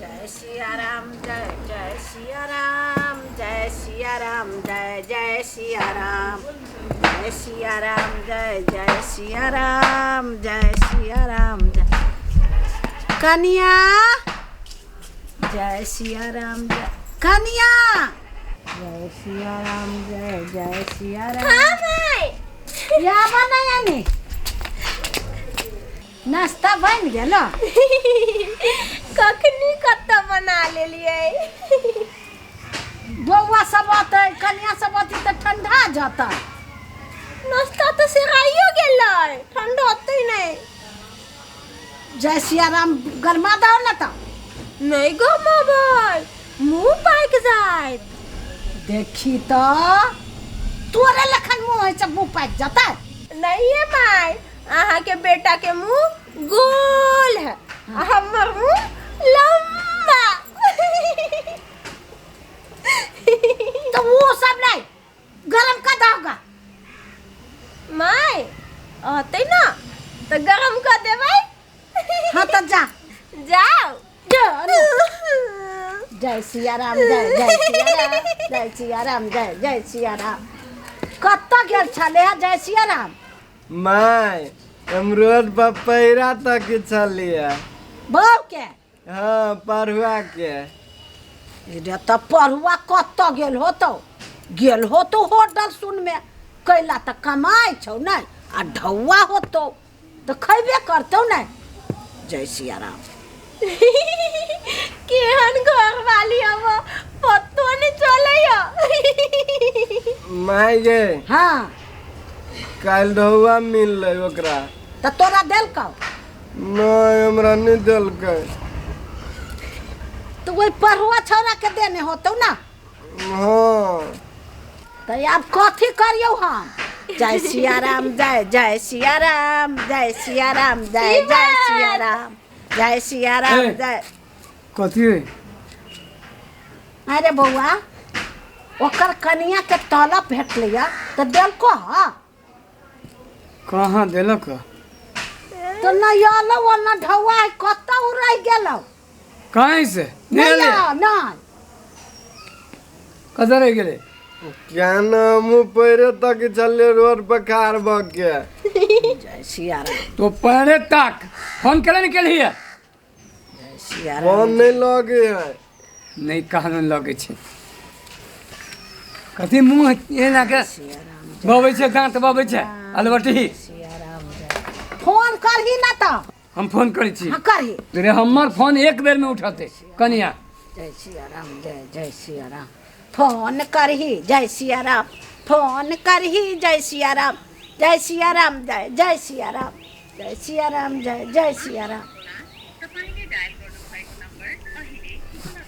जय सिया राम जय जय सिया राम जय सिया राम जय जय सिया राम जय सिया राम जय जय सिया राम जय सिया राम जय कनिया जय सिया राम जय कनिया जय सिया राम जय जय सिया राम। हाँ भाई। या बनाया नी नाश्ता बन गेल। कखनी कत्ता बना लेलियै। बौआ सब अतै, कनिया सब अतै तऽ ठंडा जतै। नाश्ता तऽ सेराइयो गेलै, ठंडा होतै नहि। जय सिया राम गरमा दहो ने तऽ। नहि गमाबै, मुँह पाकि जायत। देखी तऽ तोरे लखन मुँह होइ छै, मुँह पाकि जतै। नहीं है माय, अहाँ के बेटा के मुंह गोल है आ हमर मुंह लंबा। तो वो सब नहीं गरम कर दोगा। माय आते ना तो गरम कर देबै। हाँ तो जा जाओ जा। जय सिया राम जय जय सिया राम जय सिया राम जय जय सिया राम। कतऽ गेल छलै है जय सिया राम? माय हम रोड पर पैरा तक छलियै। बहू के? हाँ पढ़ुआ के। रे तऽ पढ़ुआ कतऽ गेल होतौ? गेल होतौ होटल सुनमे, कैला तऽ कमाइ छौ नहि आ ढौआ होतौ तऽ खैबे करतौ नहि। जय सिया राम। केहन घर वाली अब पतो नहीं चलैया। माय गे। हाँ काल्हि ढौआ मिललै ओकरा। तऽ तोरा देलकौ? नहि हमरा नहि देलकै। तऽ ओहि पढ़ुआ छौड़ा के देने होतौ ना? हाँ। तऽ आब कथी करियौ हम? जय सिया राम जय जय सिया राम जय सिया राम जय जय सिया राम जय सिया राम ए। जय। कथी है? अरे बौआ ओकर कनिया के तलब भेटलैया तऽ देलको हँ? कहाँ देलक? तऽ नहि अलौ आ न ढौआ है, कतऽ उ रहि गेलौ? कहीं से नहि नहि एलै? आउ, नहि। कतऽ रहि गेलै? क्या नाम पैरे तक चलिए रोड पर कार भऽ के। जय सिया राम। तो पैरे तक फोन केले नहीं केलही है? जय सिया राम। फोन नहीं लगे है। नहीं कहाँ लगे छै। कथी मुँह एना के बबै छै, दाँत बबै छै अलबटी। सिया राम जय। फोन करही ना तऽ। हम फोन करै छी। हाँ करही। रे हमर फोन एक बेर में उठते कनिया। जय सिया राम जय जय सिया राम। फोन करही जय सिया राम। फोन करही जय सिया राम जय सिया राम जय जय सिया राम जय सिया राम जय जय सिया राम।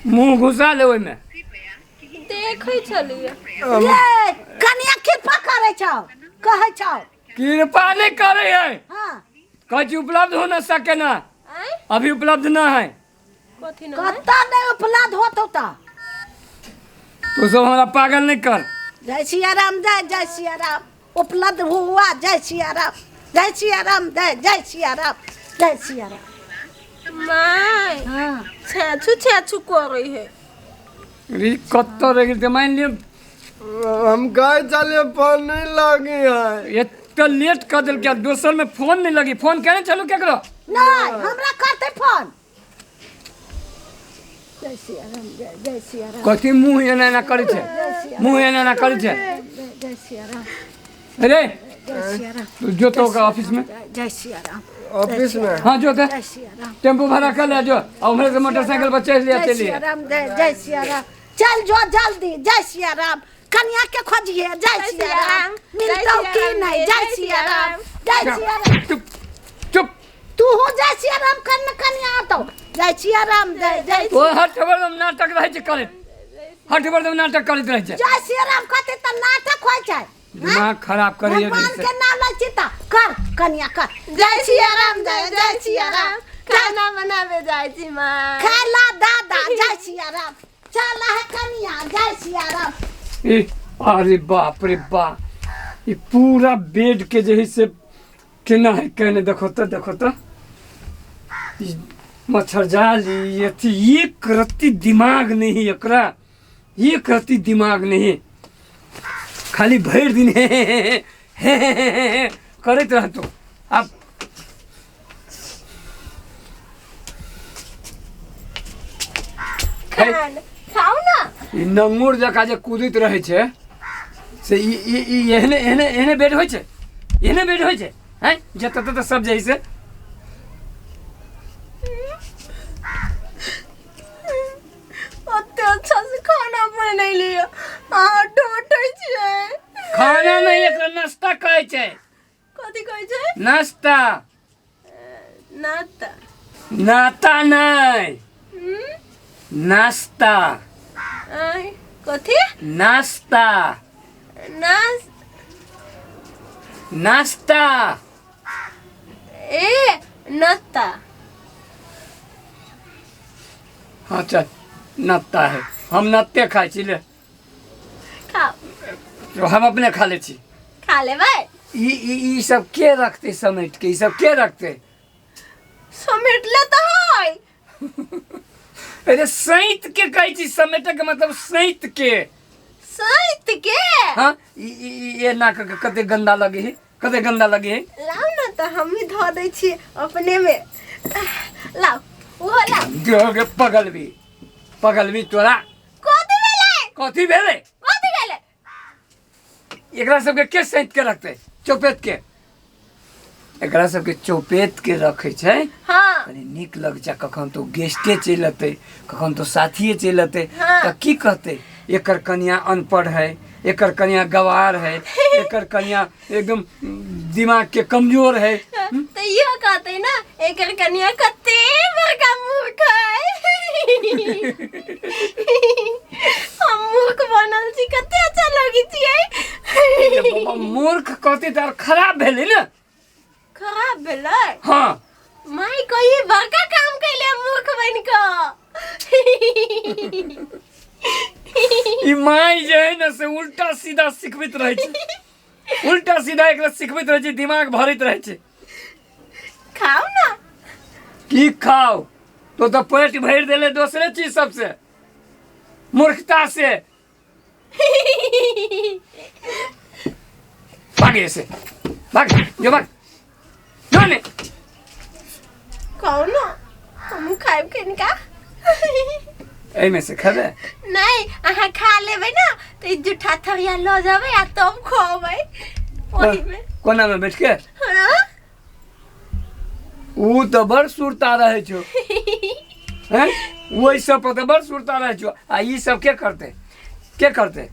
मुँह घुसा ले ओहिमे। देखै छलियै। ये कनिया कृपा करै छौ कहै छौ। कृपा नहीं करे है। हाँ कहै छी उपलब्ध हो न सके ना। आँय? अभी उपलब्ध ना है। कथी ना है? कतऽ नहीं उपलब्ध होतौ तऽ? तू सब हमरा पागल नहीं कर। जय सिया राम जय जय सिया राम उपलब्ध हुआ जय सिया राम जय सिया राम जय जय सिया राम जय सिया राम। माय हाँ छेछू छेछू करै है। रे कतऽ रहि गेल तऽ मान लिअ। हम कहे चलिए फोन नहीं लगे है। एते लेट कर देलकै, दोसर में फोन नहीं लगी। फोन केने चलू केकरो? नहीं हमरा करते फोन। जय सिया राम जय जय सिया राम। कथी मुँह एना एना करै छै? मुँह एना एना करै छै? जय जय सिया राम। अरे जय सिया राम। तू जो तो ओकरा ऑफिस में। जय सिया राम। ऑफिस में? हाँ जो ते। जय सिया राम। टेम्पो भाड़ा कर ले जो, और उम्हरे से मोटरसाइकिल पर चढ़ लिया जय चलिए। सिया राम जय जय सिया राम। चल जो जल्दी जय सिया राम। कनिया के खोजिए जय सिया राम। मिलतौ की नहीं? जय सिया राम जय सिया राम। चुप चुप। तू हो जय सिया राम कन कनिया आतो जय सिया राम जय जय। ओ हट बरदम नाटक रहै छै करैत। हट बरदम नाटक करैत रहै छै। जय सिया राम कहते तऽ नाटक होइ छै। दिमाग खराब करैए। भगवान के नाम लै छी तऽ कर कनिया कर। जय सिया राम जय जय सिया राम। खाना बनाबे जाइ छी माँ। खाला दादा जय सिया राम। चल है कनिया जय सिया राम। ई अरे बाप रे बाप, ई पूरा बेड के जे है से केना है केने देखो तो, देखो तो। ई मच्छर जाली अथी एक रत्ती दिमाग नहीं एकरा, एक रत्ती दिमाग नहीं, खाली भरि दिन हे हे हे हे हे हे हे हे करैत रहतो। आब खान खाउ ना। ई नंगुर जकाँ जे कूदैत रहै छै से ई ई ई एहने एहने एहने बेड होइ छै, एहने बेड होइ छै हैं, जतऽ ततऽ सब जे है से। ओते अच्छा से खाना बनेलियै, अहाँ डाँटै छियै। खाना नहि, एकरा नाश्ता कहै छै। कथी कहै छै? नाश्ता। नाता। नाता नहि, नाश्ता। आय, कथी? नाश्ता। नाश नाश्ता। ए नाता। हाँ चल, नाश्ता है, हम नाते खाइ छी। ले खाओ। तो हम अपने खा ले छी। खा लेबै। ई ई ई सब के रखते समेट के, ई सब के रखते? समेटले तऽ है। अरे सैत के कहै छी, समेटे के मतलब सैत के। सैत के? हाँ, ई ई ई एना क के कते गंदा लगे है, कते गंदा लगे है। लाउ ने तऽ हमही धऽ दै छियै अपने में। लाउ, ओहो लाउ। गे पगलबी, पगलबी तोरा। कथी भेलै? कथी भेलै? कथी भेलै? एकरा सबके के सैत के रखतै? चौपेत के। एकरा सबके चौपेत के रखै छै। हाँ। कनी नीक लग छै, कखन तो गेस्टे चलि अतै, कखन तो साथिये चलि अतै। हाँ। तऽ की कहतै? एकर कनिया अनपढ़ है, एकर कनिया गवार है, एकर कनिया एकदम दिमाग के कमजोर है। तऽ इहो कहतै ना, एकर कनिया कते बड़का मूर्ख है। हम मूर्ख बनल छी, कते अच्छा लगै छियै। जे बाबा मूर्ख कहतै तऽ आर खराब भेलै ने। खराब भेलै? हाँ। माय कही बड़का काम कैले मूर्ख बनि कऽ। ई माय जे है ने से उल्टा सीधा सिखबैत रहै छै, उल्टा सीधा एकरा सिखबैत रहै छै, दिमाग भरैत रहै छै। खाउ ना। की खाउ? तो तऽ पेट भरि देले दोसरे चीज सबसे, मूर्खता से। भाग ऐसे, भाग जो, भाग जो ने। खाउ ना, हम खायब कनिका। एहिमे से खेबै? नहीं, अहाँ खा लेबै ना तऽ ई जूठा थरिया लऽ जेबै आ तब खुआबै ओहिमे। कोना में बैठ के? हाँ। ऊ तऽ बड़ सुरता रहै छौ हैं, ओहि सब पर तऽ बड़ सुरता रहै छौ, आ ई सब के करतै, के करतै?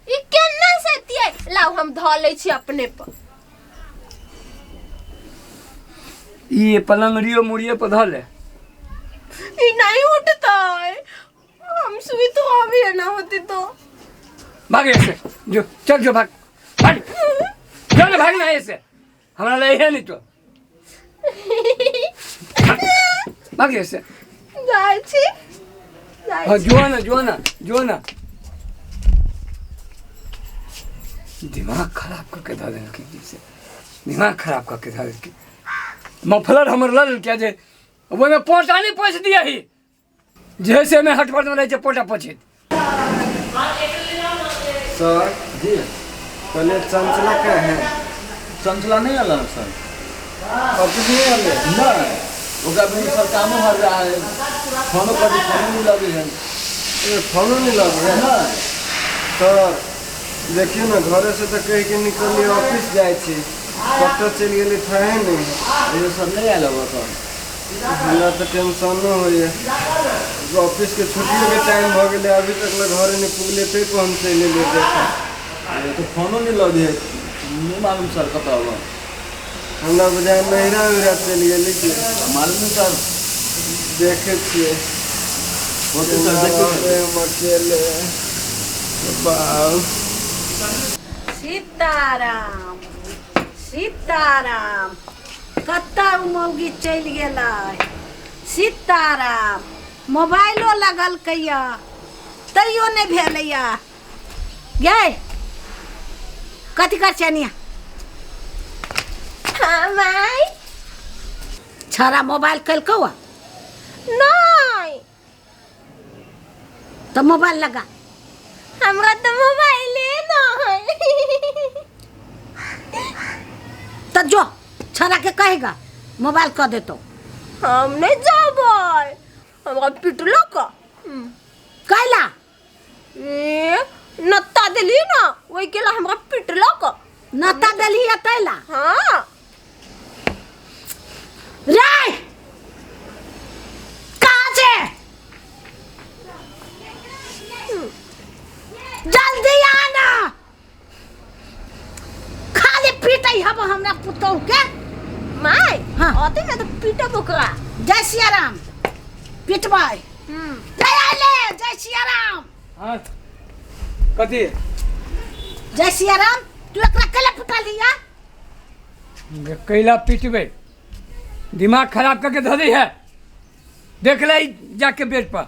ई केना सेतियै? लाउ हम धऽ लै छी अपने पर। ई पलंगड़ियो मुड़ियो पर धऽ ले। ई नहीं उठतै, हम सुई तो अभी ना होती तो। भाग ऐसे जो, चल जो, भाग भाग चल, भाग ना ऐसे, हमरा ले है नहीं तो भाग ऐसे। जाइ छी, जाइ हाँ छी। जो ना, जो ना, जो ना, दिमाग खराब करके धऽ देलकै जी से, दिमाग खराब करके धऽ देलकै। मफलर हमर लऽ लेलकै जे ओहिमे पोटा नहि पोछि दिअ ही, जे से मे हटपट में रहै छै पोटा पोछैत। सर जी, कहलिए चंचला का है? चंचला नहीं आयल हन सर। ऑफिस नहीं आले? नहीं, ओकरा बिन सर कामो हर रहा है, फोनो कर फोनो नहीं लगे है। ए, फोनो नहीं लगे है? नहीं। सर देखियो ना, घरे से तो कह के निकलिए ऑफिस जाए छी, कतऽ चलि गेली थाहे नहीं। ये सर नहीं आयल हन सर। हमरा तऽ टेंशनो होइए, ऑफिस के छुट्टियो के टाइम भऽ गेलै, अभी तक ले घरे नहि पुगले, ताहि पर हम चलि एलियै देखे। ये तो फोनो नहीं लगे है, नहीं मालूम सर कतऽ होगा। हमरा बुझाइ नैहरा उहरा चलि गेली कि। मालूम नहीं सर। देखै छियै। होतै सर, देखियौ। रहबै हम अकेले बाप। सीताराम सीताराम, कतऽ ओ मौगी चलि गेलै? सीताराम, मोबाइलो लगलकैया तैयो नहि भेलैया। गे कथी कर छै? हाँ माय। छौड़ा मोबाइल केलकौ आ नहीं। तो मोबाइल लगा। हमरा तो मोबाइले ना है। तो जो छड़ा के कहेगा मोबाइल कर दे तो। हम नहीं जाबै, हमरा पिटलक। कैला? ए नत्ता देली ना ओहि के ला हमरा पिटलक। नत्ता देली या तैला? हाँ। रे कहाँ से जल्दी आना, खाली पीटै हब हमरा पुतोह के। My हाँ। अते ना तो पीटब ओकरा। जय सिया राम पिटबै। जय आइले जय सिया राम। हाँ कथी? जय सिया राम। तू एकरा कैला पिटा लिया? कैला पिटबै, दिमाग खराब करके धऽ दै है। देख ले जाके बेड पर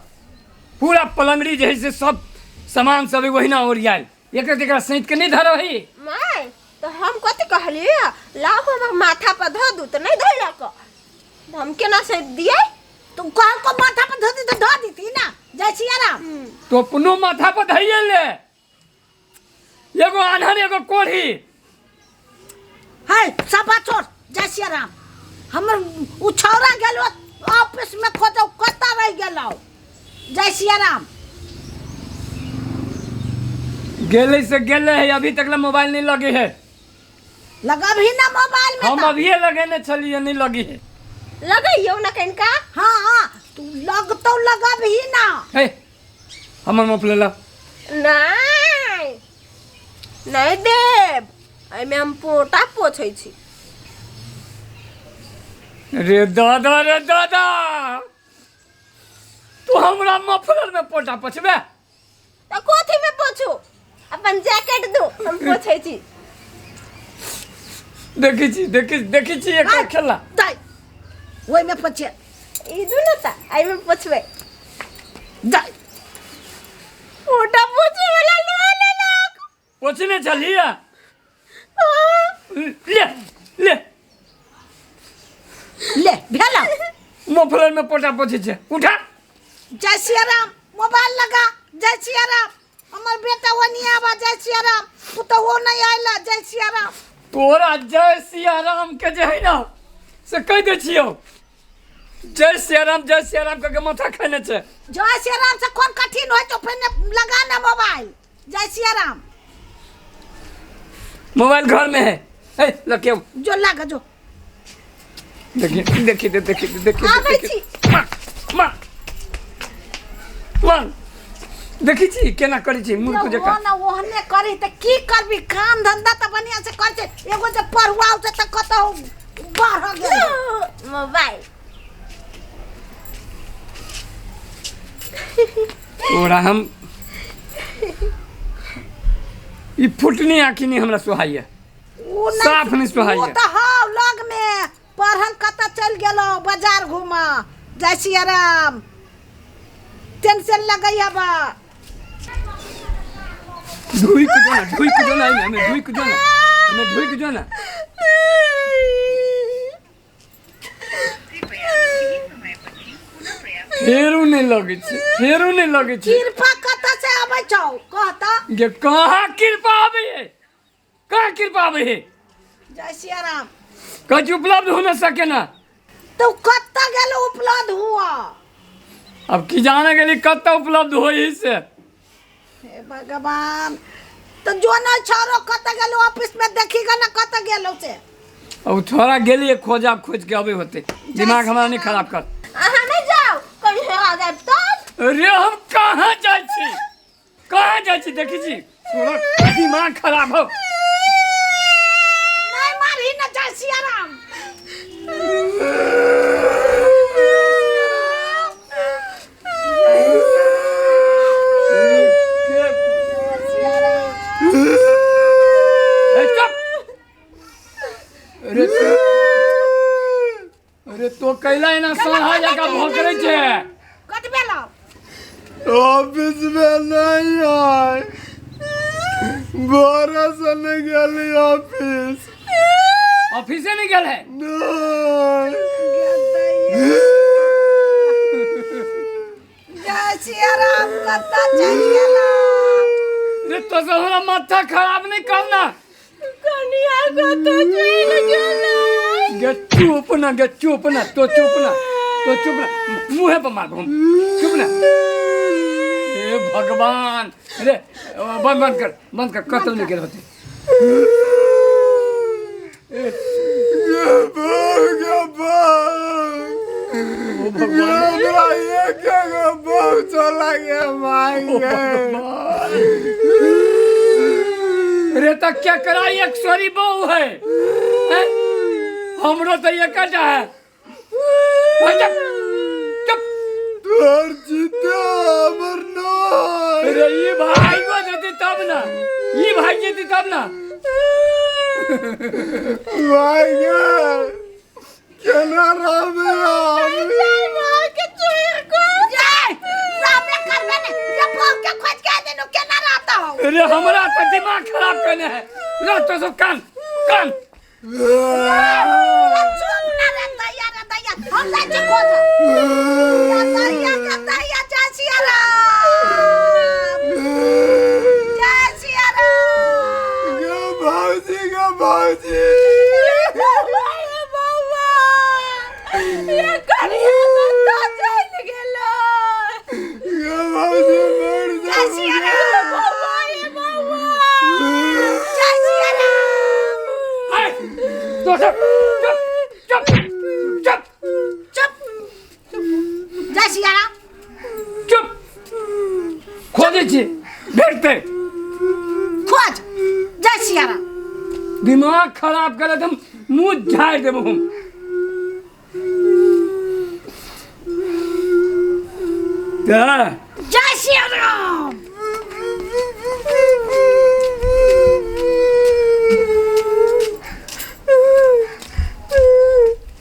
पूरा पलंगड़ी जे है से सब सामान सब ओहिना ओरियायल, एक एकरा सैंत के नहीं धरही। My तो हम कथी कहलियै, लाओ हमर माथा पर धऽ दू तऽ नहीं धैलक, हम केना से दियै? तू कहल को माथा पर धऽ दी तो धऽ दीती ना। जय सिया राम। तो अपनो माथा पर धैये ले, एगो आन्हर एगो कोढ़ी। है सफा छोड़। जय सिया राम। हमर उ छौरा गेलो ऑफिस में खोजो कतऽ रहि गेलो। जय सिया राम। गेले से गेले है, अभी तक ले मोबाइल नहीं लगे है। लगबही ना मोबाइल में हम तो। अभिये लगेने छलिए नहीं लगी है। लगैयौ ना कनिका। हाँ हाँ तू लगतो लगबही ना। हे हमर मोबाइल ला। नहीं नहीं देब, एहिमे हम पोटा पोछै छी। रे दादा रे दादा, तू हमरा मफलर में पोटा पोछबे? तऽ कथी में पोछू? अपन जैकेट दू हम पोछै छी। देखै छी देखै देखै छी एकर खेला। दाइ ओहिमे पोछे। ई दू ने तऽ एहिमे पोछबै। दाइ पोटा पोछे वाला लऽ लेलक। पोछने छलियै? ले ले ले भेल। मफलर में पोटा पोछै छै, उठा। जय सिया राम। मोबाइल लगा। जय सिया राम। हमर बेटा ओनी आबा। जय सिया राम। पुतोहो नहीं आयल। जय सिया राम। तोरा जय सिया राम के जे है ना से कहि दै छियौ, जय सिया राम जय सिया राम कह के माथा खेने छै। जय सिया राम से कोन कठिन होइ छौ? पहिने लगा ना मोबाइल। जय सिया राम। मोबाइल घर में है। ए लके आओ। जो लगा जो। देखी देखी देखी देखी देखी। आबै छी। मार मार मार। देखी छी केना करै छी मूर्ख जकाँ। ना ओहने करी तऽ की करबी? काम धंधा तऽ बढ़िया से करै छै, एगो जे पढ़ुआ छै तऽ कतहु बढ़ गेल। मोबाइल तोरा हम ई फुटनी आँखि नहि हमरा सोहाइए, साफ नहि सोहाइए। ओ तऽ हौ लग में पढ़ल कतऽ चलि गेलौ बाजार घूमऽ। जय सिया राम। टेंशन लगै हबा। ढुइक जो ना, ढुइक जो ना, हमें ढुइक जो ना, हमें ढुइक जो ना। फेरू नहीं लगै छै, फेरू नहीं लगै छै। कृपा कतऽ से अबै छौ कह तऽ? गे कहाँ कृपा आबै है, कहाँ कृपा आबै है? जय सिया राम। कहीं उपलब्ध हो न सके ना। तो कतऽ गेल उपलब्ध हुआ? अब की जाने गेली कतऽ उपलब्ध होई से। हे भगवान। तो जो न छोरो कतऽ गेल ऑफिस में देखी गा ना कतऽ गेल से। अब थोड़ा गेलिए खोजा खोज के अबे होते। दिमाग हमारा नहीं खराब कर। अहाँ नहीं जाओ कहीं हेरा जायब तब। अरे हम कहाँ जाइ छी, कहाँ जाइ छी? देखी छी थोड़ा दिमाग खराब हो। नहीं मारही ना। जय सिया राम। ए, चुप। अरे अरे तो कैला एना सोहा जकाँ भोकरै छै? कत भेलौ? ऑफिस में नहीं आए, बोरा से नहीं गेली ऑफिस। ऑफिसे नहीं गेल है? नहीं। सिया राम कतऽ चलि गेला। रे तो से हमरा माथा खराब नहीं करना। कनिया कतऽ चलि गेलै? गे चुप ना, गे चुप ना, तो चुप ना, तो चुप ना, मुँहे पर मारबो हम, चुप ना। हे भगवान, रे बंद बंद कर, बंद कर, कतौ नहीं गेल होते। ओ भगवान, रे तो क्या कराई एक सॉरी बहू है, हैं? हमरो तो ये कटा है। चुप चुप। रे ये भाई को देती तब ना, ये भाई देती तब ना। रे हमरा तो दिमाग खराब करने है। रे तो सब कान कान। चुप ना रे दैया, रे दैया, हम जाइ छी खोज। दैया के दैया, जय सिया राम, जय सिया राम। भौजी गे भौजी, बौआ, ये कनिया कतऽ चलि गेलै? गे भौजी मर जय सिया राम, बौआ, ये बौआ, जय सिया राम। हाय, तो सब चुप चुप चुप चुप, जय सिया राम। चुप। खोजै छी, भेटतै। खोज, जय सिया राम। दिमाग खराब करे हम मुंह झाड़ि देबो हम। जय सिया राम।